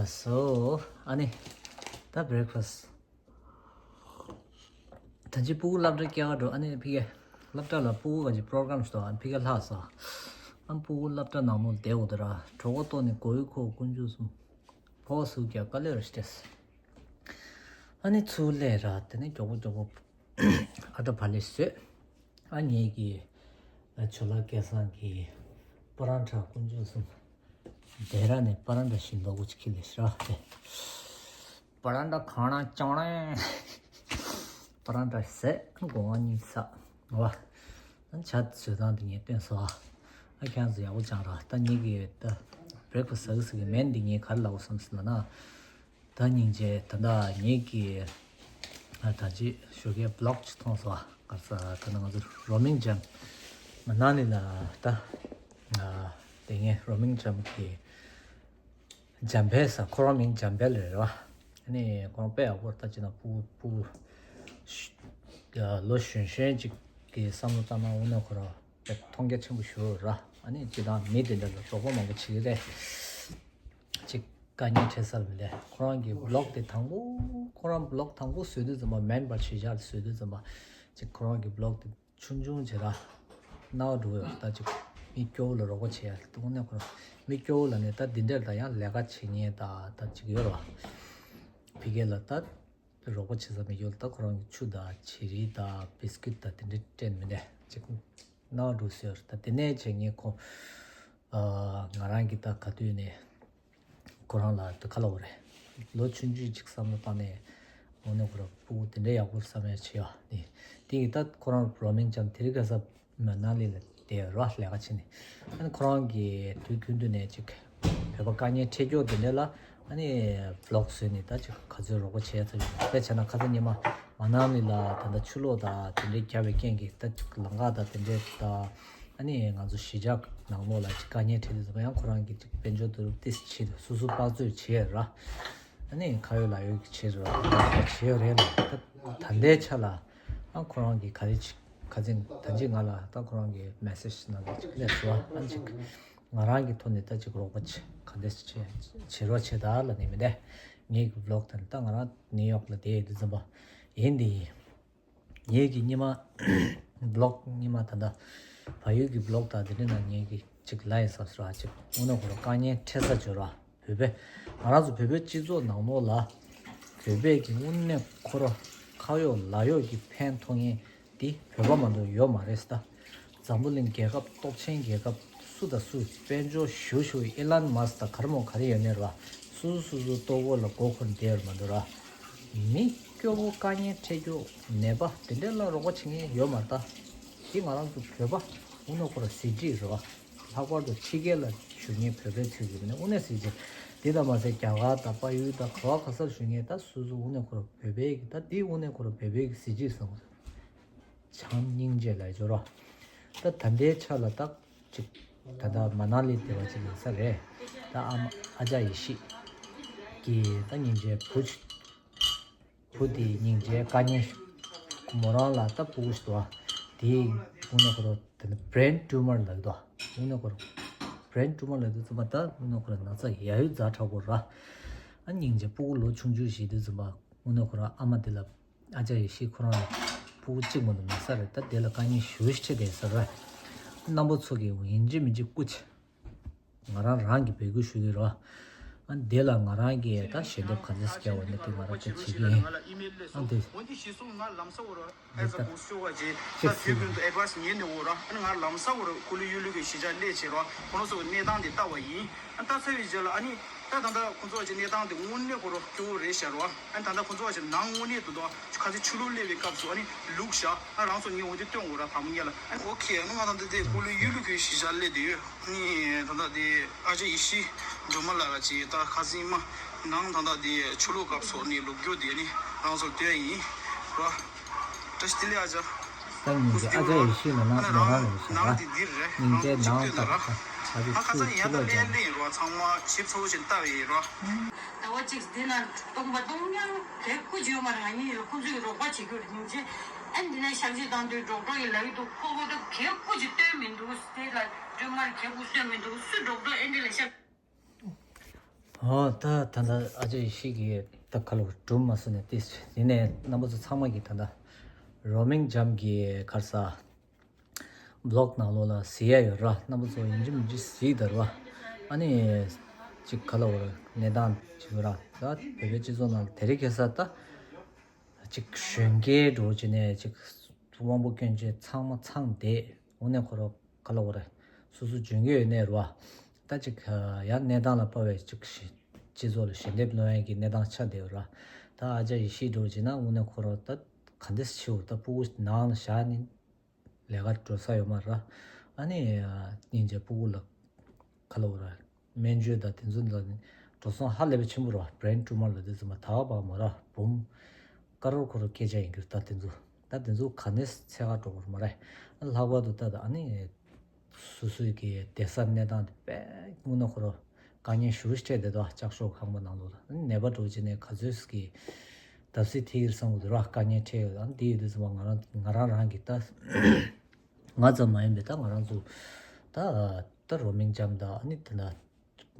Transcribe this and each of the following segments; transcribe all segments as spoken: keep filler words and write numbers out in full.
So, ཨ་ནི་ད་བྷི་རེག་ཕ་སི། ད་ཅི་སྤུ་གུ་སློབ་གྲྭ་སྐྱེལ་ག་འགྲོ། ཨ་ནི་ཕ་གི་སློབ་གྲྭ་ལ་སྤུ་གུ་ག་ཅིག་པོ་རོ་གྷ་རམ་ཞིག་འདུག་ཨ་ནི་ཕ་གི་ལྷག་སོང་། ཨ་ནི་སྤུ་གུ་སློབ་གྲྭ་ནང་མོ་བསྡད་འོ་དེ་ར་གྲོད་ཁོག་ལྟོགས་ནས་མགོ་ཡུ་ཁོ་ཀུན་འཇུག་གསུམ། ཕོ་སུ་རྒྱ་དཀའ་ལས་ར་ཤི་ཏེས། ཨ་ནི་ཚུར་སླེབས་ར་དེ་ནས་མགྱོགས་པོ་མགྱོགས་པོ་ཨ་ཏ་བ་ལེ་བཟོས། ཨ་ངེད་ཀྱི་ཨ་ཇོ་ལགས་སྐལ་བཟང་གིས་པ་རང་ཁྲ་ཀུན་འཇུག་གསུམ། སྡེ་ར་ནས་པ་རང་ཁྲ་ཞིམ་པོ་ཅིག་ཁྱེར་སླེབས་ཤག་ར། པ་རང་ཁྲ་གང་ན་ཅང་རེད། པ་རང་ཁྲ་ཟས་སྒོ་ང་གཉིས་ཟ། བ། ཨ་ཇ་བཟོས་སྟངས་དེ་ངས་སྟོན་སོང་། ཨ་ཁྱེད་ཚོ་ཡག་པོ་ཅང་ར། ད་ངེད་ཀྱི་ད་བྷི་རེག་ཕ་སི་ཟ་གི་ཟ་གི་མེན་འདི་ངས་ག་རེ་ལབ་དགོས་བསམ་སོང་ལབ་ན། ད་སྙིང་རྗེ། ད་ལྟ་ངེད་ཀྱི་ཨ་ད་ཅི་ཞོགས་ཀའི་བི་ལོག་ཅིག་མཐོང་སོང་། ག་རེ་ཟ། ད་ནང་ང་ཚོ་རོ་མིང་ཇམ་མ་ན་ལི་ལ་ད་ཨ་དེ་ངས་རོ་མིང་ཇམ་གི་ཇམ་བེལ་ཟེར། ཁོ་རང་མིང་ཇམ་བེལ་རེད་བ། ཨ་ནི་ཁོ་རང་དཔེ་ཡག་པོ་ད་ཅི་ན་སྤུ་སྤུ་ལོ་གཞོན་གཞོན་ཅིག་གི་བསམ་བློ་བཏང་ན་དངོས་གནས་ཁོ་རང་དཔེ་མཐོང་རྒྱ་ཆེན་པོ་ཞིག་རེད་ར། ཨ་ནི་སྤྱིར་བཏང་མི་དེ་འདྲ་ལ་གྲོགས་པོ་མང་པོ་བྱེད་ཀྱི་རེད། ཅིག་དཀའ་ངལ་འཕྲད་ས་ལ་མི་ལས་ཁོ་རང་གི་བི་ལོག་དེ་དང་པོ་ཁོ་རང་བི་ལོག་དང་པོ་བཟོས་དུས་ཙམ་པ་མེན་པ་ཕྱི་རྒྱལ་ལ་བཟོས་དུས་ཙམ་པ་ཅིག་ཁོ་རང་གི་བི་ལོག་དེ་ཆུང་ཆུང་བྱས་ར། སྣང་བ་འགྲོ་ཡོད་ད་ཅིག་མི་སྐྱོ་བོ་ལ་རོགས་པ་བྱེད་ཡ་དངོས་གནས་ཁོ་རང་མི་སྐྱོ་བོ་ལ་ནི་ད་འདི་འདྲ་ད་ཡང་ལས་ཀ་བྱེད་མཁན་ད་ད་ཅིག་ཡོད་ར། ཕ་གི་ལ་ད་རོགས་པ་བྱེད་ས་མི་སྐྱོ་བོ་ད་ཁོ་རང་གི་ཆུ་ད་བྱི་རིལ་ད་བིས་ཀུད་ད་དེ་འདྲ་སྤྲད་མི་འདྲ་ཅིག་སྣང་བ་འགྲོ་ཟེར། ད་དེ་ནས་བྱས་ངས་ཁོ་ཨ་ང་རང་གི་ད་ག་དུས་ནས་ཁོ་རང་ལ་ད་ག་ལབ་དགོས་རེད། ལོ་ཆུང་ཆུང་ཅིག་བསམ་བློ་བཏང་ནས་འོ་ནས་ཁོ་རང་སྤུ་གུ་དེ་འདྲ་ཡག་པོ་བསམ་ཡ་བྱེད་ཡ་ནི། དེ་ཡི་ད་ཁོ་རང་རོ་མིང་ཇམ་དེ་རིང་ཁ་སང་མ་ན་ལི་ལ་བསྡད་ར་ལས་ཀ་བྱེད་ནས། ཨ་ནི་ཁོ་རང་གིས་དུས་རྒྱུན་དུ་ནས་ཅིག་བོད་པ་དཀའ་ངལ་འཕྲད་ཀྱོག་དེ་འདྲ་ལ་ཨ་ནི་བི་ལོག་བཟོས་ནས་ད་ཅིག་ག་ཚོད་རོགས་པ་བྱས་ཚར་ཡོད། དཔེ་བྱས་ན་ཁ་སང་ཉི་མ་མ་ན་ལི་ལ་ད་ལྟ་ཆུ་ལོག་དང་དེ་འདྲའི་བརྒྱབ་པའི་རྐྱེན་གྱིས་ད་ཅིག་ལམ་ཁ་དང་དེ་འདྲའི་ད་ཨ་ནི་ང་ཚོ་གཞིས་ཆགས་ནང་ལོགས་ལ་ཅིག་དཀའ་ངལ་འཕྲད་དུས་ཙམ་པ་ཡང་ཁོ་རང་གིས་ཅིག་དཔལ་འབྱོར་བསྡུ་རུབ་ཏིས་བྱེད་དུ་སོ་སོ་དཔག་ཚོད་བྱེད་ར། ཨ་ནི་ཁ་ཡོད་ལག་ཡོད་ཀྱི་བྱེད་ར་བྱེད་ཡོད་རེད་ལ། ད་ད་ལྟའི་ཆ་ལ་ཨ་ཁོ་རང་གིས་ག་རེ་ཅིག་ཁ་ཚིག་ད་ཅིག་ང་ལ་ད་ཁོ་རང་གི་མེ་སེ་ཇི་ནང་ལ་ཅིག་སླེབས་སོང་། ཨ་ཅིག་ང་རང་གི་ཐོག་ནས་ད་ཅིག་རོགས་པ་བྱེད་ག་འདྲས་བྱེད་བྱེད་རོགས་བྱེད་ད་ལ་ནི་མི་འདས། ངའི་གི་བི་ལོག་དང་ད་ང་རང་ནིའུ་ཡོག་ལ་བསྡད་ཡོད་དུས་ཙམ་པ་ཡིན་འདི་ཡིན། ངེད་ཀྱི་སྔོན་མ་བི་ལོག་སྔོན་མ་ད་ལྟ་བལ་ཡུལ་གྱི་བི་ལོག་དང་དེ་འདྲ་ན་ངེད་ཀྱི་ཅིག་ལ་ཡིན་བསམ་སོང་ར། ཅིག་དངོས་གནས་ཁོ་རང་དཀའ་ངལ་འཕྲད་ས་བྱོས་ར། བོད་པའི་ང་རང་ཚོ་བོད་པའི་སྤྱི་ཚོགས་ནང་ལོགས་ལ་བོད་པའི་གི་དངོས་གནས་ཁོ་རང་ཁ་གཡོག་ལག་གཡོག་གི་ཕན་ཐོགས་མཁན་དེ་བོད་པ་མ་གཏོགས་ཡོད་མ་རེད་ད། འཛམ་བུ་གླིང་རྒྱལ་ཁབ་སྟོབས་ཆེན་རྒྱལ་ཁབ་སུ་དང་སུ་དཔལ་འབྱོར་ཞུ་ཞུ་ཨི་ལན་མཱ་སི་དང་ག་རེ་མོ་ག་རེ་ཡོད་ནས་ར། སོ་སོ་སོ་སོ་ལྟོ་གོས་ལ་མགོ་འཁོར་བསྡད་ཡོད་མ་འདུག་ར། མི་སྐྱོ་བོ་དཀའ་ངལ་འཕྲད་རྒྱུ་ནད་པ་དེ་འདྲ་ལ་རོགས་པ་བྱེད་མཁན་ཡོད་མ་རེད་ད། དེ་ང་རང་ཚོ་བོད་པ་དངོས་གནས་ཁོ་ར་གཟི་བརྗིད་རེད་བ། ལྷག་པར་དུ་ཕྱི་རྒྱལ་ལ་བཞུགས་མཁན་བོད་པའི་ཚོས་ཀྱི་དངོས་གནས་གཟི་བརྗིད། དེ་དང་མ་ཟད་རྒྱ་གར་དང་དཔལ་ཡུལ་དང་ག་བ་ག་སར་བཞུགས་མཁན་ད་སོ་སོ་དངོས་གནས་ཁོ་ར་བོད་པའི་གི་ད་དེ་དངོས་གནས་ཁོ་ར་བོད་པའི་གི་གཟི་བརྗིད་བཟང་བྱམས་སྙིང་རྗེ་ལ་སྦྱོར་བ། ད་ད་ལྟའི་ཆ་ལ་ད་ཅིག་ད་ལྟ་མ་ན་ལི་དེ་བ་ཅིག་ཡིན་ས་རེད། ད་ཨ་མ་ཨ་ཅག་ཡེ་ཤེས་ཀྱི་ད་སྙིང་རྗེ་བུ་ཅིག་བུ་དེའི་སྙིང་རྗེ་དཀའ་ངལ་ཞིག་མོ་རང་ལ་ད་སྤུ་གུ་ཞིག་འདུག་བ། དེའི་དངོས་གནས་ཁོ་རང་དེ་ནི་བྷི་རེན་ཊུ་མར་ལབ་འདུག་དངོས་གནས་ཁོ་རང་བྷི་རེན་ཊུ་མར་ལབ་དུས་ཙམ་པ་ད་དངོས་གནས་ཁོ་རང་ན་ཚ་ཡ་ཡོད་ཛ་དྲག་པོ་ར། ཨ་སྙིང་རྗེ་སྤུ་གུ་ལོ་ཆུང་ཆུང་ཞིག་དུས་ཙམ་པ་དངོས་གནས་ཁོ་རང་ཨ་མ་དེ་ལ། ཨ་ཅག་ཡེ་ཤེས་ཁོ་རང་ལ་ཕྲུ་གུ་གཅིག་མ་གཏོགས་མེད་ས་རེད། ད་དེ་ལ་དཀའ་ངལ་ཞེ་པོ་ཅིག་འཕྲད་བསྡད་ས་རེད། རྣམ་པ་ཚོ་གིས་ཡིན་གཅིག་མིན་གཅིག་སྐུ་མཁྱེན། ང་རང་རང་གི་འབོད་སྐུལ་ཞུ་གི་རེད། ཨ་དེ་ལ་ང་རང་གིས་ད་ཞལ་འདེབས་ག་ཚོད་བརྒྱབ་པ་ནི་དེ་ང་རང་ཚོ་བྱེད་ཀྱི་ཡིན། ཨ་དེ། འོན་ཏེ་གཞི་བཟུང་ང་ལམ་སང་བོར་ཨེ་ཟ་གོང་སུ་བ་ཅེ་ད་དུས་རྒྱུན་དུ་ཨེ་ཌ་བ་ཡིས་ཉན་ནས་འོ་ར། ཨ་ནི་ང་ལམ་སང་བོར་ཀུ་ལུ་ཡུལ་ལུ་གི་གཞིས་ཆགས་སླེབས་བྱས་ར། ཁོང་ཚོ་གི་གནས་སྟངས་དེ་ལྟ་བ་ཡིན། ཨ་ལྟ་ཚར་བའི་རྗེས་ལ་ཨ་ནི་ད་ད་ལྟ་ཁོང་ཚོ་བ་ཅེ་གནས་སྟངས་དེ་དངོས་གནས་ཁོ་ར་སྐྱོ་བོ་རེད་ཤག་ར། ཨ་ནི་ད་ལྟ་ཁོང་ཚོ་བ་ཅེ་ནང་དངོས་གནས་དུ་དོ་ཁ་ཚིག་ཆུ་ལོག་སླེབས་པའི་སྐབས་སུ་ཨ་ནི་ལུག་ཤག་ཨ་རང་ཚོ་ངས་འོ་དེ་སྟོན་དགོས་ར་དང་པོ་ཉིད་ལ། ཨ་ནི་ཨོ་ཁེ། ཨ་ནི་ང་ད་ལྟ་དེ་ཀུ་ལུ་ཡུལ་ལུ་གི་གཞིས་ཆགས་སླེབས་བསྡད་ཡོད། ནི་ད་ལྟ་དེ་ཨ་ཅག་ཡེ་ཤེས་སྒྲོལ་མ་ལགས་ལ་ཅིག་ད་ཁ་སང་མ་ནང་ད་ལྟ་དེ་ཆུ་ལོག་སྐབས་སུ་ནི་ལུག་རྒྱུ་དེ་ནི་རང་ཚོར་སྟོན་ཡིན་ར། བཀྲ་ཤིས་བདེ་ལེགས་ཨ་ཅག་ད་ཉིན་གྱི་ཨ་ཅག་ཡེ་ཤེས་ལ་ནང་ནང་རང་རེད་ཤག་ར། ནང་དེ་འདིར་རེད། ཉིན་གྱི་ནང་ད་ད་ཨ་ཅག་ཁ་ཆུ་སང་ཆུ་ཡང་ད་ལོག་ལན་ཅན་ལེན་རོགས་ཚང་མ་ཞིབ་ཚགས་པོ་ཞིག་ལྟ་བའི་རོགས། ཟླ་བ་གཅིག་འདི་ན་སྟོང་པ་སྟོང་ཉག་གས་སྐུ་བྱེད་ཡོད་མ་རེད། ང་གཉིས་ལ་ཁོང་ཚོས་རོགས་པ་བྱེད་རྒྱུ་རེད། སྙིང་རྗེ། ཨ་འདི་ན་གཤག་བཅོས་བཏང་དུས་ཌོག་ཊར་གྱིས་ལབ་ཀྱི་འདུག་ཁོ་བོ་ད་གས་སྐུ་ཅིག་སྟོན་མི་འདུག་དེ་ལ་སྒྲོལ་མར་གས་སྐུ་སྟོན་མི་འདུག་སུ་ཌོག་ཊར་ཨེ་འདི་ལ་གཤག་ཨོ་ད་ད་ལྟ་ཨ་ཅག་ཡེ་ཤེས་ཀྱིས་ད་ཁ་ལོ་སྒྲུང་མ་སོང་ནས་ཏིས་ཡིན་ནས་རྣམ་པ་ཚོ་ཚང་མ་གིས་ད་ལྟ་རོ་མིང་ཇམ་གྱི་གར་ས་བློག་ནང་ལོགས་ལ་གཟིགས་ཡ་ཡོད་ར། རྣམ་པ་ཚོ་ཡིན་གཅིག་མིན་གཅིག་གཟིགས་དར་བ། ཨ་ནི་ཅིག་ཁ་ལོ་བར་གནས་སྟངས་ཅིག་ཡོད་ར། ད་བོད་པའི་སྤྱི་ཚོགས་ནང་ལ་དེ་རིང་ཁ་སང་ད་ཅིག་གཞོན་སྐྱེས་འགྲོ་བྱས་ནས་ཅིག་དབང་པོ་སྐྱོན་ཅན་ཚང་མ་ཚང་བསྡད་འོ་ནས་ཁོ་རོ་ག་ལ་འོ་རེད། སོ་སོ་འཇོན་གྱི་ཡོད་ནས་རེད་བ། ད་ཅིག་ཡང་གནས་སྟངས་ལ་དཔག་པའི་ཅིག་ཞི་སྤྱི་ཚོགས་ལ་ཞལ་འདེབས་སློང་ཡས་ཀྱི་གནས་སྟངས་ཆགས་བསྡད་ཡོད་ར། ད་ཨ་ཅག་ཡེ་ཤེས་འགྲོ་བྱས་ན་འོ་ནས་ཁོ་རོ་ད་ག་འདྲས་བྱེད་འོ། ད་ཕྲུ་གུ་ནང་ལ་བཞག་ནས་ལས་ཀ་འགྲོ་ས་ཡོད་མ་རེད། ཨ་ནི་སྙིང་རྗེ་ཕྲུ་གུ་ལ་ག་ལ་འོ་ར། སྨན་བཅོས་དང་དེ་ཚོ་ལ་འགྲོ་སོང་ཧ་ལས་པའི་ཆེན་པོ་རེད་བ། brain tumor ལ་དེ་ཚོ་མ་ད་བ་མ་ར་བུམ་དཀར་རོ་ཁོ་རོ་སྐད་ཆ་ཡིན་གྱི་རེད། ད་དེ་ཚོ་ད་དེ་ཚོ་ག་ནས་འཚོལ་ག་འགྲོ་དགོས་མ་རེད། ལྷག་པར་དུ་ད་ད་ཨ་ནི་སོ་སོའི་གི་བསྡད་སར་གནས་སྟངས་དེ་དཔེ་དངོས་གནས་ཁོ་རོ་དཀའ་ངལ་ཞེ་པོ་འཕྲད་བསྡད་འདུག་ལྕགས་ཤོག་ཁང་པ་ནང་ལོགས་ལ་ནད་པ་འགྲོ་བྱས་ནས་ག་ཚོད་ཀྱི་བརྡབ་གསིག་ཐེབས་ཀྱི་རེད་བསམ་གྱི་འདུག་ར། དཀའ་ངལ་འཕྲད་ཡོད། ཨ་ནི་དེ་ཡོད་དུས་ཙམ་པ་ང་རང་ང་རང་རང་གི་ད་ང་ཙམ་མ་ཡིན་པའི་ད་ང་རང་ཚོ་ད་ད་རོ་མིང་ཇམ་དང་ཨ་ནི་དེ་འདྲ་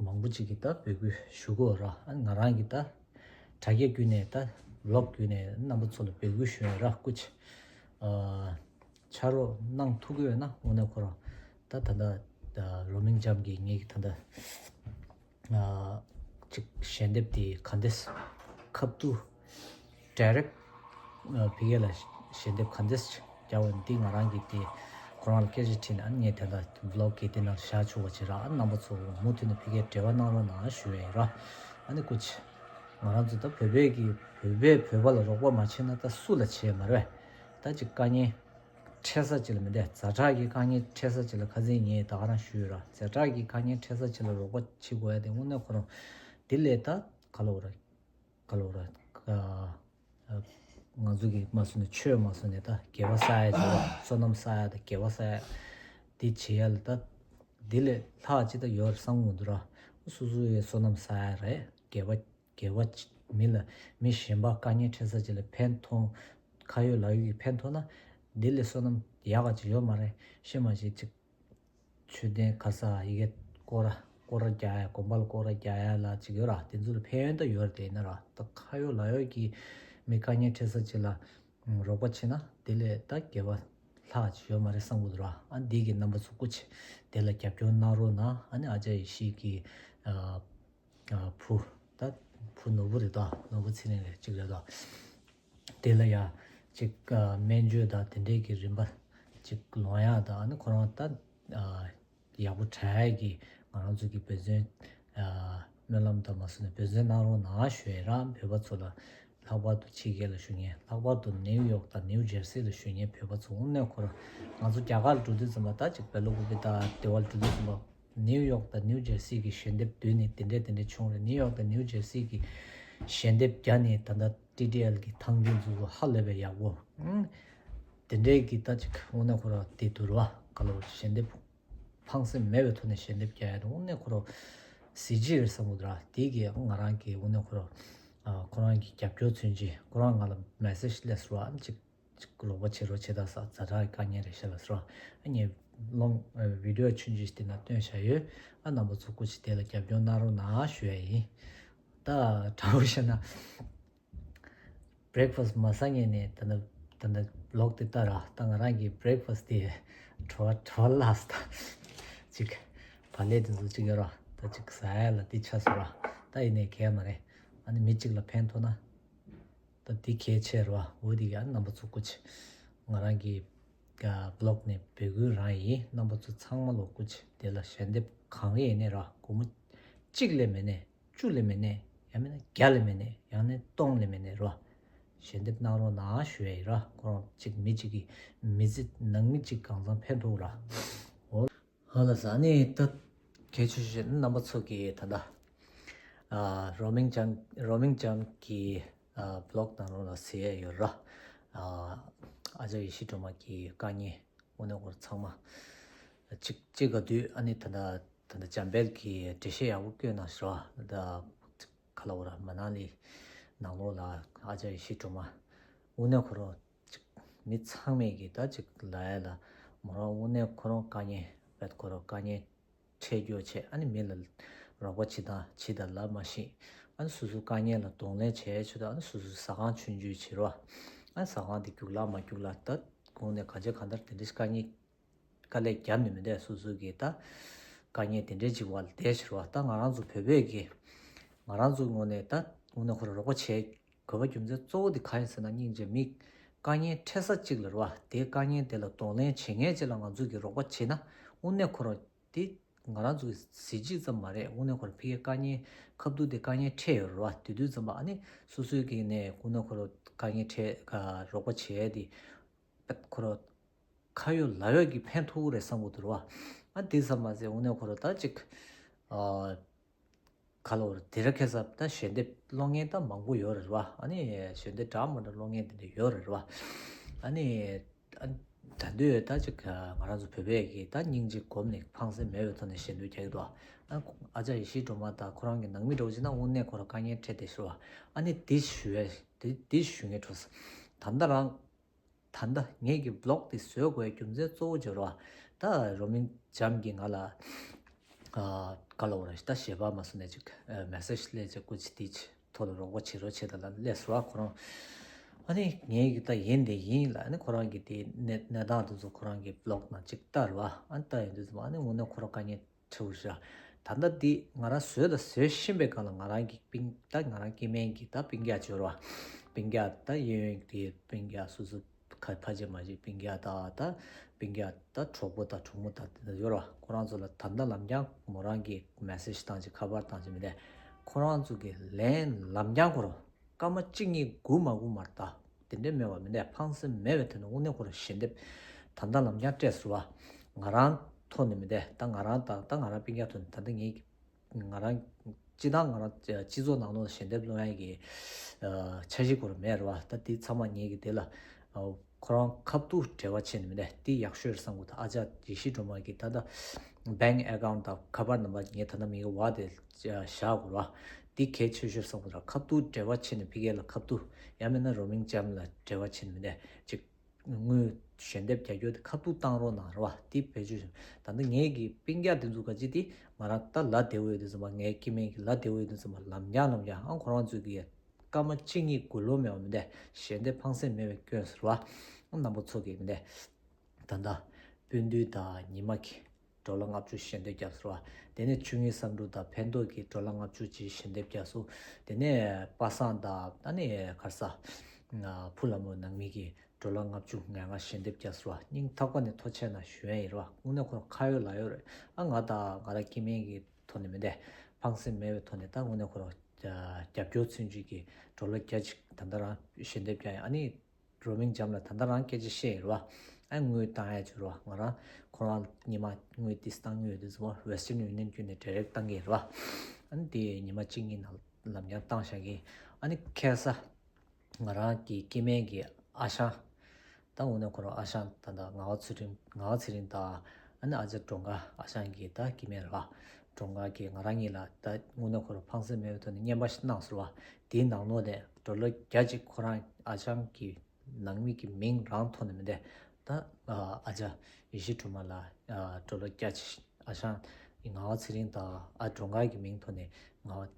མང་པོ་ཅིག་གིས་ད་འབོད་སྐུལ་ཞུ་གི་ཡོད་ར། ཨ་ནི་ང་རང་གིས་ད་དྲ་རྒྱ་བརྒྱུད་ནས་ད་བློག་བརྒྱུད་ནས་རྣམ་པ་ཚོ་ལ་འབོད་སྐུལ་ཞུ་ཡ་ར། སྐུ་མཁྱེན། ཨ། ཕྱག་རོགས་གནང་ཐུབ་ཀྱི་ཡོད་ན་དངོས་གནས་ཁོ་རང་ད་ད་ལྟ་རོ་མིང་ཇམ་གྱིས་ངེད་ཀྱི་ད་ལྟ་ཨ་ཅིག་ཞལ་འདེབས་དེ་ག་འདྲས་ཁ་ཐུག་direct ཨ་ཕ་གི་ལ་ཞལ་འདེབས་ག་འདྲས་ཅིག་རྒྱག་འོས་འདི་ང་རང་གིས་དེ་ཁོ་རང་ལ་སྐད་ཆ་དྲིས་ནས་ཨ་ངས་དེ་ལ་བློག་གི་དེ་ནང་བཞག་ཆོག་པ་བྱེད་ར། ཨ་རྣམ་པ་ཚོ་མུ་མཐུད་ནས་ཕ་གིར་འབྲེལ་བ་གནང་རོགས་གནང་ཞུ་ཡ་ཡིན་ར། ཨ་ནི་སྐུ་མཁྱེན། ང་རང་ཚོ་ད་བོད་པའི་གི་བོད་པས་བོད་པ་ལ་རོགས་པ་མ་བྱས་ན་ད་སུ་ལ་བྱས་མ་རེད། ད་ཅིག་དཀའ་ངལ་འཕྲད་ས་ཅིག་ལ་མི་འདས། ཛ་དྲག་གི་དཀའ་ངལ་འཕྲད་ས་ཅིག་ལ་ཁ་སང་ངས་ད་ག་རང་ཞུས་ཡོད་ར། ཛ་དྲག་གི་དཀའ་ངལ་འཕྲད་ས་ཅིག་ལ་རོགས་པ་བྱེད་དགོས་ཡ་དེ་དངོས་གནས་ཁོ་རང་དེ་ལས་ད་ག་ལ་འོ་ར་ག་ལ་འོ་ར་ཨ་ང་ཚོ་གི་མ་སོང་ནས་ཆོས་མ་སོང་ནས་ད་དགེ་བ་བསགས་ཡ་ཅིག་ར། བསོད་ནམས་བསགས་ཡ་དང་དགེ་བ་བསགས་ཡ་དེ་བྱེད་ཡ་ལ་ད་དེ་ལས་ལྷག་ཅིག་ད་ཡོད་རེད་བསམ་གྱི་མི་འདུག་ར། སོ་སོ་ཡི་བསོད་ནམས་བསགས་ཡ་རེད། དགེ་བ་དགེ་བ་ཅིག་མི་ལ་མི་གཞན་པ་དཀའ་ངལ་འཕྲད་ས་ཅིག་ལ་ཕན་ཐོགས། ཁ་ཡོད་ལག་ཡོད་ཀྱི་ཕན་ཐོགས་ན་འདི་ལས་བསོད་ནམས་ཡག་ག་ཅིག་ཡོད་མ་རེད། ཤེས་མ་ཤེས་ཅིག་མཆོད་རྟེན་ག་ས་ཡི་གེ་སྐོར་ར་སྐོར་ར་རྒྱག་ཡ། དགོན་པ་ལ་སྐོར་ར་རྒྱག་ཡ་ལ་ཅིག་ཡོད་ར། དེ་ཚོ་ལ་ཕན་ཡོན་ད་ཡོད་རེད། དེ་ཡིན་ན་ར་ད་ཁ་ཡོད་ལག་ཡོད་ཀྱི་མི་དཀའ་ངལ་འཕྲད་ས་ཅིག་ལ་རོགས་པ་བྱེད་ན་དེ་ལས་ད་དགེ་བ་ལྷག་ཅིག་ཡོད་མ་རེད་བསམ་གྱི་འདུག་ར། ཨ་འདི་གི་རྣམ་པ་ཚོ་སྐུ་མཁྱེན་དེ་ལ་རྒྱབ་སྐྱོར་གནང་རོགས་གནང་། ཨ་ནི་ཨ་ཅག་ཡེ་ཤེས་ཀྱི་ཨ། ཨ་བུ། ད་བུ་ནོར་བུ་རེད་ད། ནོར་བུ་ཚེ་རིང་རེད་ཅིག་རེད་ད། དེ་ལ་ཡ་ཅིག་ཨ་སྨན་བཅོས་དང་དེ་འདྲས་ཀྱི་རིམ་པ་ཅིག་ལོང་ཡག་དང་ཨ་ནི་ཁོ་རང་ད་ཨ་ཡག་པོ་དྲག་ཡག་གི་ང་རང་ཚོ་གི་འབད་བརྩོན་ཨ་སྨོན་ལམ་དང་མ་སོང་ནས་འབད་བརྩོན་གནང་རོགས་གནང་ཞུ་ཡ་ར། བོད་པ་ཚོ་ལ་ལྷག་པར་དུ་ཕྱི་རྒྱལ་ལ་བཞུགས་མཁན། ལྷག་པར་དུ་ནིའུ་ཡོག་དང་ནིའུ་ཇར་སི་ལ་བཞུགས་མཁན་བོད་པ་ཚོ་དངོས་གནས་ཁོ་རང་ང་ཚོ་རྒྱ་གར་ལ་འགྲོ་དུས་ཙམ་པ་ད་ཅིག་བེ་ལོ་ཀུ་པེ་ད་དེ་བ་ལ་འགྲོ་དུས་ཙམ་པ། ནིའུ་ཡོག་དང་ནིའུ་ཇར་སི་གི་ཞལ་འདེབས་བསྡུས་ནས་དེ་འདྲས་དེ་འདྲས་བྱུང་རེད། ནིའུ་ཡོག་དང་ནིའུ་ཇར་སི་གི་ཞལ་འདེབས་བརྒྱབ་ནས་ད་ལྟ་ཊི་ཌི་ཨེལ་གི་ཐང་རྒྱུན་འཛུགས་པ་ཧ་ལས་པའི་ཡག་པོ། ཨང་། དེ་འདྲས་ཀྱི་ད་ཅིག་དངོས་གནས་ཁོ་ར་དེ་དུར་བ་ག་ལ་བར་ཞལ་འདེབས་ཕངས་སེམས་མེད་པའི་ཐོག་ནས་ཞལ་འདེབས་བརྒྱབ་ཡ་དེ་དངོས་གནས་ཁོ་ར་གཟི་བརྗིད་རེད་བསམ་གི་འདུག་ར། དེ་གི་ང་རང་གི་དངོས་གནས་ཁོ་ར་ཨ་ཁོ་རང་གི་རྒྱབ་སྐྱོར་མཚོན་བྱེད་ཁོ་རང་ང་ལ་མེ་སེ་ཇི་སླེབས་སོང་ར། ཨ་ཅིག་ཅིག་རོགས་པ་བྱེད་རོགས་བྱེད་ད་ས་ཛ་དྲག་གི་དཀའ་ངལ་རེད་ཤག་ལབ་སོང་། ཨ་ངས་ལོང་ཨ་བི་ཌི་ཡོ་ཆུང་ཆུང་ཞིག་དེ་ན་སྟོན་བཞག་ཡོད། ཨ་རྣམ་པ་ཚོ་སྐུ་མཁྱེན་དེ་ལ་རྒྱབ་སྐྱོར་གནང་རོགས་གནང་ཞུ་ཡ་ཡིན། ད་དྲང་པོ་བཤད་ན་བྷི་རེག་ཕ་སི་མ་ཟ་ངས་ནས་ད་ནི་ད་ནི་ལོག་དེ་ལྟ་ར། ད་ང་རང་གི་བྷི་རེག་ཕ་སི་དེ་བྲོ་བ་བྲོ་བ་ལགས་ད་ཅིག་བག་ལེབ་དེ་ཚོ་ཅིག་ཡོད་ར། ད་ཅིག་ཟ་ཡ་ལ་དེ་ཆགས་སོང་ར། ད་ཡིན་ནས་གས་མ་རེད། ཨ་ནི་མི་གཅིག་ལ་ཕན་ཐོགས་ན། ད་འདི་གལ་ཆེ་རེད་བ། འོ་འདི་ག་རྣམ་པ་ཚོ་སྐུ་མཁྱེན། ང་རང་གི་ཨ་བི་ལོག་ནས་འབོད་སྐུལ་རང་ཡིན། རྣམ་པ་ཚོ་ཚང་མ་ལོ་སྐུ་མཁྱེན། དེ་ལ་ཞལ་འདེབས་གང་ཡིན་ནས་ར། སྒོར་མོ་གཅིག་ལས་མེད་ནས་བཅུ་ལས་མེད་ནས་ཡང་མིན་ན་བརྒྱ་ལས་མེད་ནས་ཡང་ན་སྟོང་ལས་མེད་ནས་ར། ཞལ་འདེབས་གནང་རོགས་གནང་ཞུ་ཡ་ཡིན་ར། ཁོ་རང་གཅིག་མི་གཅིག་གི་མི་ཚེ་ནང་མི་གཅིག་གང་ཚང་ཕན་ཐོགས་ར། འོ། ཧོ་ལ་ཟ་ནི་ད་གལ་ཆེ་ཤོས་རྣམ་པ་ཚོ་གི་ད་ལྟ་ཨ་རོ་མིང་ཅང་རོ་མིང་ཅང་གི་ཨ་བི་ལོག་ནང་ལོགས་ལ་གཟིགས་ཡས་ཡོད་ར། ཨ་ཨ་ཅག་ཡེ་ཤེས་སྒྲོལ་མ་གི་དཀའ་ངལ་དངོས་གནས་ཁོ་རང་ཚང་མ་གཅིག་གཅིག་ག་དུས་ཨ་ནི་ད་ལྟ་ད་ལྟ་འཇམ་དཔལ་གྱི་འགྲེལ་བཤད་ཡག་པོ་བཀོད་གནང་ཤག་ར། ད་ག་ལ་བ་ར་མ་ན་ལི་ནང་ལོགས་ལ་ཨ་ཅག་ཡེ་ཤེས་སྒྲོལ་མ་དངོས་གནས་ཁོ་རང་ཅིག་མི་ཚང་མས་ཀྱི་ད་ཅིག་ལ་ཡ་ལ་མོ་རང་དངོས་གནས་ཁོ་རང་དཀའ་ངལ་བེད་ཁོ་རང་དཀའ་ངལ་འཕྲད་རྒྱུ་བྱས། ཨ་ནི་མི་ལ་ རོགས་པ་བྱེད་དང་བྱེད་དང་ལབ་མ་ཤེས། ཨ་ནི་སོ་སོའི་དཀའ་ངལ་ལ་གདོང་ལེན་བྱས་ཆོག་ད། ཨ་ནི་སོ་སོའི་ཟ་ཁང་ཆུང་ཆུང་བྱེད་རོགས། ཨ་ནི་ཟ་ཁང་དེ་རྒྱུགས་ལ་མ་རྒྱུགས་ལ་ད་དགོངས་ནས་ག་ཅེ་གང་ལྟར་དེ་འདྲའི་དཀའ་ངལ་དཀའ་ལས་བརྒྱབ་ནས་མི་འདས། སོ་སོ་གི་ད་དཀའ་ངལ་དེ་འདྲའི་ཅིག་བར་ལ་བསྡད་ཕྱིར་བ། ད་ང་རང་ཚོ་བོད་པས་གི་ང་རང་ཚོ་ངོས་ནས་ད་དངོས་གནས་ཁོ་རང་རོགས་པ་བྱེད་དགོས་པ་རྒྱུ་མཚན་གཙོ་བོ་དེ་གང་ཡིན་ཟེར་ན། སྙིང་རྗེ་མི་དཀའ་ངལ་འཕྲད་ས་གཅིག་ལ་རེད་བ། དེའི་དཀའ་ངལ་དེ་ལ་གདོང་ལེན་བྱེད་མཁན་ཅིག་ལ་ང་ཚོ་གི་རོགས་པ་བྱེད་ན་དངོས་གནས་ཁོ་རང་དེ་ང་རང་ཚོ་གི་གཟི་བརྗིད་ཙམ་མ་རེད། དངོས་གནས་ཁོ་རང་ཕ་གིའི་དཀའ་ངལ་ཁ་ཐུག་དེ་དཀའ་ངལ་འཕྲད་ཡོད་རེད་བ། དེ་དུས་ཙམ་པ་ཨ་ནི་སོ་སོའི་གི་ནས་དངོས་གནས་ཁོ་རང་དཀའ་ངལ་འཕྲད་རོགས་པ་བྱེད་ཡས་དེ་ཁོ་རང་ཁ་ཡོད་ལག་ཡོད་ཀྱི་ཕན་ཐོགས་རེད་བསམ་གྱི་འདུག་ར། ཨ་དེ་ཙམ་མ་ཟད་དངོས་གནས་ཁོ་རང་ད་ཅིག་ཨ་ག་ལ་བར་དེ་ར་ཁེ་ས་ད་ཞལ་འདེབས་སློང་མཁན་ད་མང་པོ་ཡོད་རེད་ར། ཨ་ནི་ཞལ་འདེབས་འདྲ་མི་འདྲ་སློང་མཁན་དེ་འདྲ་ཡོད་རེད་ར། ཨ་ནི་ཨ་ད་དུས་ད་ཅིག་ང་རང་ཚོ་བོད་པས་ཀྱི་ད་སྙིང་རྗེ་སྒོམ་ནས་ཕངས་སེམས་མེད་པའི་ཐོག་ནས་ཞལ་འདེབས་རྒྱག་གི་འདུག་ཨ་ཨ་ཅག་ཡེ་ཤེས་སྒྲོལ་མ་དང་ཁོ་རང་གི་ནང་མི་འདྲ་བོ་ཅིག་ན་དངོས་གནས་ཁོ་རང་དཀའ་ངལ་འཕྲད་དེ་ཤོར་བ། ཨ་ནི་དེ་ཞུ་བའི་དེ་དེ་ཞུ་ངེས་འཕྲོ་ད་ལྟ་རང་། ད་ལྟ་ངེད་ཀྱི་བི་ལོག་དེ་བཟོ་དགོས་རྒྱུ་མཚན་གཙོ་བོ་བརྗོད་རོགས། ད་རོ་མིང་འཇམ་གྱིས་ང་ལ་ཨ་ག་ལ་བོ་ར་ད་ཞེ་པ་མ་སོང་ནས་ཅིག་ཨ་མེ་སེ་ཇི་སླེབས་ཅིག་སྐུ་མཁྱེན་དེ་ཐོག་ལ་རོགས་པ་བྱེད་རོགས་བྱེད་ད་ལ་སླེབས་སོང་བ་ཁོ་རང་། ཨ་ནི་ངེད་ཀྱི་ད་ཡིན་དེ་ཡིན་ལ། ཨ་ནི་ཁོ་རང་གི་དེ་གནས་གནས་སྟངས་དེ་ཚོ་ཁོ་རང་གི་བི་ལོག་ནང་ཅིག་ལྟ་རོགས། ཨ་ནི་ལྟ་ཡོང་དུས་ཙམ་ཨ་ནི་དངོས་གནས་ཁོ་རང་དཀའ་ངལ་ཆེ་བོ་ཞིག་ར། ད་ལྟ་འདི་ང་རང་བཟོས་དང་བཟོས་བཞིན་པའི་སྒང་ལ་ང་རང་གི་སྤུན་ད་ང་རང་སྐྱེ་དམན་གྱི་ད་སྤུན་ཀྱག་ཅིག་ཡོད་རེད་བ། སྤུན་ཀྱག་ད་གཡས་གཡོན་གྱི་སྤུན་ཀྱག་སོ་སོ་ཁ་ཕ་ཆེ་མ་ཆེ་སྤུན་ཀྱག་ད་ད་སྤུན་ཀྱག་ད་གྲོགས་པོ་ད་གྲོགས་མོ་ད་དེ་འདྲ་ཡོད་རེད་བ། ཁོ་རང་ཚོ་ལ་ད་ལྟ་ལམ་རྐྱང་མོ་རང་གི་མེ་སེ་ཇི་བཏང་ཅིག་ཁ་པར་བཏང་ཅིག་མི་འདྲ། ཁོ་རང་ཚོ་གི་ལན་ལམ་རྐྱང་ཁོ་རང་སྐར་མ་གཅིག་གཉིས་སྒུག་མ་སྒུག་མར་ལྟ། དེ་འདྲའི་མེད་པ་མི་འདུག་ཕངས་སེམས་མེད་པའི་ཐོག་ནས་དངོས་གནས་ཁོ་རང་ཞལ་འདེབས་ད་ལྟ་ལམ་རྐྱང་སྤྲད་སོང་བ། ང་རང་ཐོག་ནས་མི་འདུག་ད་ང་རང་དང་ད་ང་རང་སྤུན་ཀྱག་ཐོག་ནས་ད་ལྟ་ངའི་ང་རང་སྤྱི་བཏང་ང་རང་སྤྱི་ཚོགས་ནང་ལོགས་ཞལ་འདེབས་སློང་ཡ་གི་ཨ་འཆར་གཞི་ཁོ་རང་མེད་རེད་བ། ད་དེ་ཚང་མ་ངེད་ཀྱི་དེ་ལ་ཨ་ཁོ་རང་ཁ་ཐུག་འབྲེལ་བ་བྱས་ནས་མི་འདུག་དེ་ཡག་ཤོས་རེད་བསམ་གི་འདུག་ཨ་ཅག་ཡེ་ཤེས་སྒྲོལ་མ་གི་ད་ལྟ་bank account་དང་ཁ་པར་ནམ་བར་ངས་ད་ལྟ་མི་གི་བ་དེ་བཞག་དགོས་རེད་བ། འདི་གལ་ཆེ་ཤོས་བསམ་གི་འདུག་ཁ་ཐུག་འབྲེལ་བ་བྱས་ནས་ཕ་གི་ལ་ཁ་ཐུག་ཡང་མིན་ན་རོ་མིང་ལྕམ་ལ་འབྲེལ་བ་བྱས་ནས་མི་འདུག་ཅིག་དངུལ་ཞལ་འདེབས་རྒྱག་རྒྱུ་དེ་ཁ་ཐུག་བཏང་རོགས་གནང་རེད་བ། འདི་བེད་སྤྱོད་ད་ལྟ་ངེད་ཀྱི་སྤུན་ཀྱག་དེ་ཚོ་ག་ཅི་དེ་ང་རང་ད་ལ་བདེ་བོ་ཡོད་དུས་ཙམ་པ་ངའི་སྐྱེ་དམན་གྱི་ལ་བདེ་བོ་ཡོད་དུས་ཙམ་པ་ལམ་རྐྱང་ལམ་རྐྱང་ཨང་ཁོ་རང་ཚོས་ཀྱི་སྐར་མ་གཅིག་གཉིས་སྒུག་ལོང་མེད་པ་མི་འདུག་ཞལ་འདེབས་ཕངས་སེམས་མེད་པའི་སྐྱོན་ཟེར་བ། རྣམ་པ་ཚོ་གི་མི་འདུག་ད་ལྟ་སྤུན་བདུན་དང་ཉི་མ་གི་ཌོ་ལར་ལྔ་བཅུ་ཞལ་འདེབས་བརྒྱབ་སོང་བ། དེ་ནས་ཆོས་ཉིད་བསམ་གྲུབ་དང་ཕན་ཐོགས་ཀྱིས་ཌོ་ལར་ལྔ་བཅུ་ཅིག་ཞལ་འདེབས་བརྒྱབ་སོང་། དེ་ནས་པ་སངས་དང་ཨ་ནི་གར་ས་ཕུ་ལ་མོ་ནང་མི་གིས་ཌོ་ལར་ལྔ་བཅུ་ང་ལྔ་ཞལ་འདེབས་བརྒྱབ་སོང་བ། སྙིང་ཐག་པ་ནས་ཐུགས་རྗེ་ཆེ་གནང་ཞུ་ཡས་ཡིན་རེད་བ། དངོས་གནས་ཁོ་རང་ཁ་ཡོད་ལག་ཡོད་རེད། ཨ་ང་དང་ང་རང་སྐྱེ་དམན་གྱི་ཐོག་ནས་མི་འདུག་ཕངས་སེམས་མེད་པའི་ཐོག་ནས་ད་དངོས་གནས་ཁོ་རང་རྒྱབ་སྐྱོར་མཚོན་བྱེད་ཀྱི་ཌོ་ལར་བརྒྱ་ཅིག་ད་ལྟ་རང་ཞལ་འདེབས་བརྒྱབ་ཡོད། ཨ་ནི་རོ་མིང་ལྕམ་ལ་ད་ལྟ་རང་སྐད་ཆ་བཤད་ཡོད་རེད་བ། ཨ་དངུལ་བཏང་ཡ་བྱོས་རེད་བ། ང་རང་ཁོ་རང་ཉི་མ་དངུལ་ཏིས་བཏང་དངུལ་དེ་ཚོ་Western Union་བརྒྱུད་ནས་direct་བཏང་གི་ཡོད་རེད་བ། ཨ་ནི་དེ་ཉི་མ་གཅིག་གཉིས་ནང་ལམ་རྐྱང་བཏང་བཞག་གི། ཨ་ནི་ཁ་སང་ང་རང་གི་སྐྱེ་དམན་གྱི་ཨ་ཞང་ད་དངོས་གནས་ཁོ་རང་ཨ་ཞང་ད་ལྟ་ངག་དབང་ཚེ་རིང་ངག་དབང་ཚེ་རིང་དང་ཨ་ནི་ཨ་ཅག་ཌོང་ཀ་ཨ་ཞང་གི་ད་སྐྱེ་དམན་རེད་བ། ཌོང་ཀ་གི་ང་རང་གཉིས་ལ་ད་དངོས་གནས་ཁོ་རང་ཕངས་སེམས་མེད་པའི་ཐོག་ནས་རྔན་པ་ཞིག་གནང་སོང་བ། དེའི་ནང་ལོགས་ནས་ཌོ་ལར་བརྒྱ་ཅིག་ཁོ་རང་ཨ་ཞང་གི་ནང་མི་གི་མིང་རང་ཐོག་ནས་མི་འདུག་ད་ཨ་ཅག་ཡེ་ཤེས་སྒྲོལ་མ་ལ་ཌོ་ལར་བརྒྱ་ཅིག་ཨ་ཞང་ངག་དབང་ཚེ་རིང་དང་ཨ་ཌོང་ཀ་གི་མིང་ཐོག་ནས་ངག་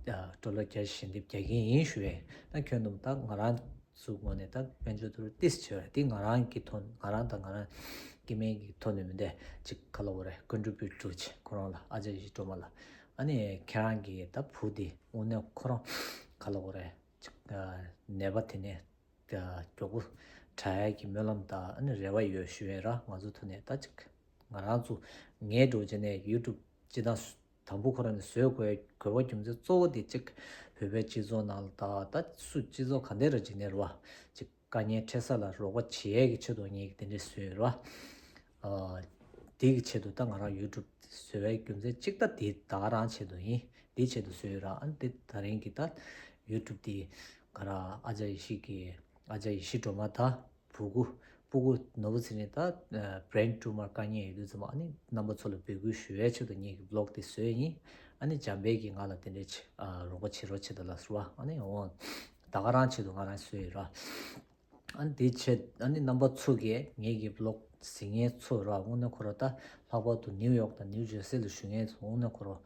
ཌོ་ལར་བརྒྱ་ཅིག་ཞལ་འདེབས་རྒྱག་གི་ཡིན་ཞུ་བས། ད་ཁྱོད་ནམ་ད་ང་རང་ཚོའི་ངོས་ནས་ད་དཔལ་འབྱོར་ཏུ་ཏིས་བྱོས་ར། དེ་ང་རང་གི་ཐོག་ང་རང་དང་ང་རང་སྐྱེ་དམན་གྱི་ཐོག་ནས་མི་འདུག་ཅིག་ག་ལ་བོ་རེད། contribute་ལུགས་ཅིག་ཁོ་རང་ལ་ཨ་ཅག་ཡེ་ཤེས་སྒྲོལ་མ་ལ། ཨ་ནི་ཁྱེད་རང་གི་ད་བུ་དེ་དངོས་གནས་ཁོ་རང་ག་ལ་བོ་རེད། ཅིག་ནད་པ་དེ་ནས་མགྱོགས་པོ་དྲག་ཡག་གི་སྨོན་ལམ་དང་ཨ་ནི་རེ་བ་ཡོད་ཞུ་ཡས་ར། ང་ཚོ་ཐོག་ནས་ད་ཅིག་ང་རང་ཚོ་ངའི་འགྲོ་བྱས་ནས་YouTube་སྤྱི་དང་དང་པོ་ཁོ་རང་ནས་བཟོས་དགོས་དགོས་པ་རྒྱུ་མཚན་གཙོ་བོ་དེ་གཅིག་བོད་པའི་སྤྱི་ཚོགས་ནང་ལ་ད་ད་སུ་སྤྱི་ཚོགས་ག་འདྲ་ར་ཅིག་ནས་ར་བ་ཅིག་དཀའ་ངལ་འཕྲད་ས་ལ་རོགས་པ་བྱེད་ཡས་ཀྱི་ཆེད་དུ་ངས་དེ་འདྲས་བཟོས་ཡོད་ར་བ། དེ་གི་ཆེད་དུ་ད་ང་རང་YouTube་བཟོས་པའི་རྒྱུ་མཚན་གཅིག་ད་དེ་ད་ག་རང་ཆེད་དུ་ཡིན། དེ་ཆེད་དུ་བཟོས་ཡོད་ར། ཨ་ནི་དེ་ད་རིང་གི་ད་YouTube་དེ་ག་ར་ཨ་ཅག་ཡེ་ཤེས་ཀྱི་ཨ་ཅག་ཡེ་ཤེས་སྒྲོལ་མ་ད་བུ་གུ་སྤུ་གུ་ནོར་བུ་ཚེ་རིང་ད་brain tumor་དཀའ་ངལ་ཡོད་དུས་ཙམ་པ་ཨ་ནི་རྣམ་པ་ཚོ་ལ་འབོད་སྐུལ་ཞུ་བའི་ཆེད་དུ་ངེད་ཀྱི་vlog་དེ་བཟོས་ཡིན། ཨ་ནི་འཇམ་དཔལ་གྱིས་ང་ལ་དེ་འདྲའི་ཆེ་ཨ་རོགས་པ་བྱེད་རོགས་བྱེད་ད་ལ་ཟེར་བ། ཨ་ནི་འོང་ད་ག་རང་ཆེད་དུ་ང་རང་བཟོས་ཡོད་ར། ཨ་ནི་དེ་ཆེད་ཨ་ནི་རྣམ་པ་ཚོ་གིས་ངེད་ཀྱི་vlog་གཟིགས་མཁན་ཚོ་ར་དངོས་གནས་ཁོ་ར་ད་ལྷག་པར་དུ་ནིའུ་ཡོག་དང་ནིའུ་ཇར་སི་ལ་བཞུགས་མཁན་ཚོ་དངོས་གནས་ཁོ་ར་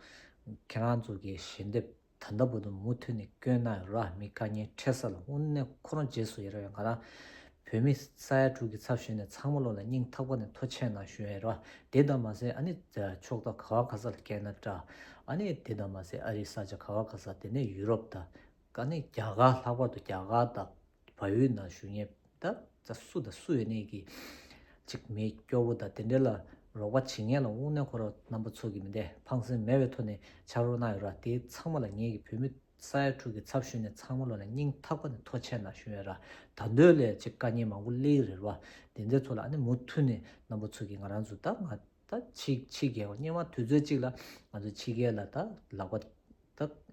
ཁྱེད་རང་ཚོ་གི་ཞལ་འདེབས་ད་ལྟ་བར་དུ་མུ་མཐུད་ནས་སྐྱོན་གནང་ཡོད་ར། མི་དཀའ་ངལ་འཕྲད་ས་ལ་དངོས་གནས་ཁོ་རང་རྗེས་སུ་ཡི་རང་ཡོད། ང་རང་བོད་མི་ས་ཡ་དྲུག་གི་ཚབ་ཞུས་ནས་ཚང་མ་ལོ་ལ་སྙིང་ཐག་པ་ནས་ཐུགས་རྗེ་ཆེ་གནང་ཞུ་ཡས་ར། དེ་དང་མ་ཟད་ཨ་ནི་ཕྱོགས་མཐའ་ག་བ་ག་ས་ལ་སྐྱེས་ན་འདྲ། ཨ་ནི་དེ་དང་མ་ཟད་ཨ་རིའི་ས་ཆ་ག་བ་ག་ས་དེ་ནས་ཡུ་རོབ་དང་། ཨ་ནི་རྒྱ་གར་ལྷག་པར་དུ་རྒྱ་གར་དང་། བལ་ཡུལ་ནང་བཞུགས་མཁན་ད་ད་སུ་དང་སུ་ཡོད་ནས་ཀྱི་ཅིག་མི་སྐྱོ་བོ་དང་དེ་འདྲ་ལ་རོགས་པ་བྱེད་མཁན་ལ་དངོས་གནས་ཁོ་རང་རྣམ་པ་ཚོ་གི་མི་འདས་ཕངས་སེམས་མེད་པའི་ཐོག་ནས་ཕྱག་རོགས་གནང་ཡོད་ར། དེ་ཚང་མ་ལ་ངེད་ཀྱི་བོད་མི་ས་ཡ་དྲུག་གི་ཚབ་ཞུས་ནས་ཚང་མ་ལོ་ལ་སྙིང་ཐག་པ་ནས་ཐུགས་རྗེ་ཆེ་གནང་ཞུ་ཡོད་ར། ད་འདོད་ལས་ཅིག་དཀའ་ངལ་མང་པོ་སླེབས་རེད་བ། དེ་འདྲ་ཚོ་ལ་ཨ་ནི་མུ་མཐུད་ནས་རྣམ་པ་ཚོ་གི་ང་རང་ཚོ་ད་ང་ད་ཕྱི་ཕྱི་རྒྱལ་བ་སྙན་མ་དུས་ཚོད་གཅིག་ལ་ང་ཚོ་ཕྱི་རྒྱལ་ལ་ད་ལག་པ་ད་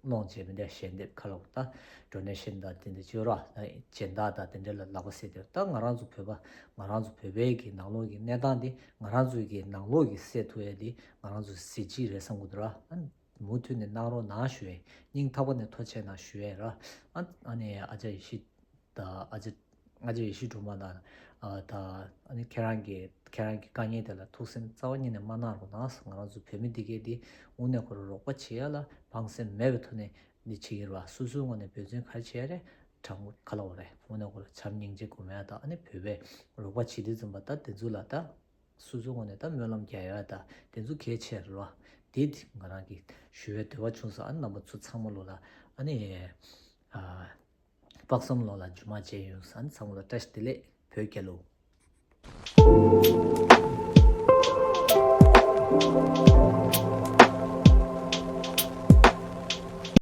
སློང་བྱས་མི་འདྲ་ཞལ་འདེབས་ཁ་ལོ་ད་ཌོ་ནེ་ཤན་ད་དེ་འདྲ་བྱེད་རོགས་ད་སྦྱིན་བདག་ད་དེ་འདྲ་ལ་ལག་པ་སེ་དེ་ད་ང་རང་ཚོ་བོད་པ་ང་རང་ཚོ་བོད་པའི་གི་ནང་ལོགས་ཀྱི་གནས་སྟངས་དེ་ང་རང་ཚོའི་གི་ནང་ལོགས་ཀྱི་སེ་ཐུ་ཡ་དེ་ང་རང་ཚོ་གཟི་བརྗིད་རེད་བསམ་གི་འདུག་ར། ཨ་མུ་མཐུད་ནས་གནང་རོགས་གནང་ཞུ་ཡས་སྙིང་ཐག་པ་ནས་ཐུགས་རྗེ་ཆེ་གནང་ཞུ་ཡས་ར། ཨ་ཨ་ནི་ཨ་ཅག་ཡེ་ཤེས་ད་ཨ་ཅག་ཨ་ཅག་ཡེ་ཤེས་སྒྲོལ་མ་དང་ཨ་ད་ཨ་ནི་ཁྱེད་རང་གི་ཁྱེད་རང་གི་དཀའ་ངལ་དེ་ལ་ཐུགས་སེམས་རྩ་བ་ཉིད་ནས་མ་གནང་རོགས་གནང་། ང་རང་ཚོ་བོད་མི་འདི་གས་འདི་དངོས་གནས་ཁོ་རང་རོགས་པ་བྱེད་ཡ་ལ་ཕངས་སེམས་མེད་པའི་ཐོག་ནས་འདི་བྱེད་ཀྱི་རེད་བ། སོ་སོའི་ངོས་ནས་འབད་བརྩོན་ག་རེ་བྱེད་ཡ་རེད་དྲང་པོ་ག་ལ་འོ་རེད། དངོས་གནས་ཁོ་རང་བྱམས་སྙིང་རྗེ་སྒོམ་ཡ་དང་ཨ་ནི་བོད་པའི་རོགས་པ་བྱེད་དུས་ཙམ་པ་ད་དེ་ཚོ་ལ་ད་སོ་སོའི་ངོས་ནས་ད་སྨོན་ལམ་རྒྱག་ཡ་ད་དེ་ཚོ་གལ་ཆེ་རེད་བ། དེ་དེ་ང་རང་གི་ཞུ་བའི་འདོད་པ་བྱུང་སོང་། ཨ་ནི་རྣམ་པ་ཚོ་ཚང་མ་ལོ་ལ་ཨ་ནི་ཨ། དཔག་བསམ་ལོ་ལ་རྒྱུ་མ་བྱས་ཡོང་ས་ཚང་མ་ལ་བཀྲ་ཤིས་བདེ་ལེགས་བོད་རྒྱལ་ལོ།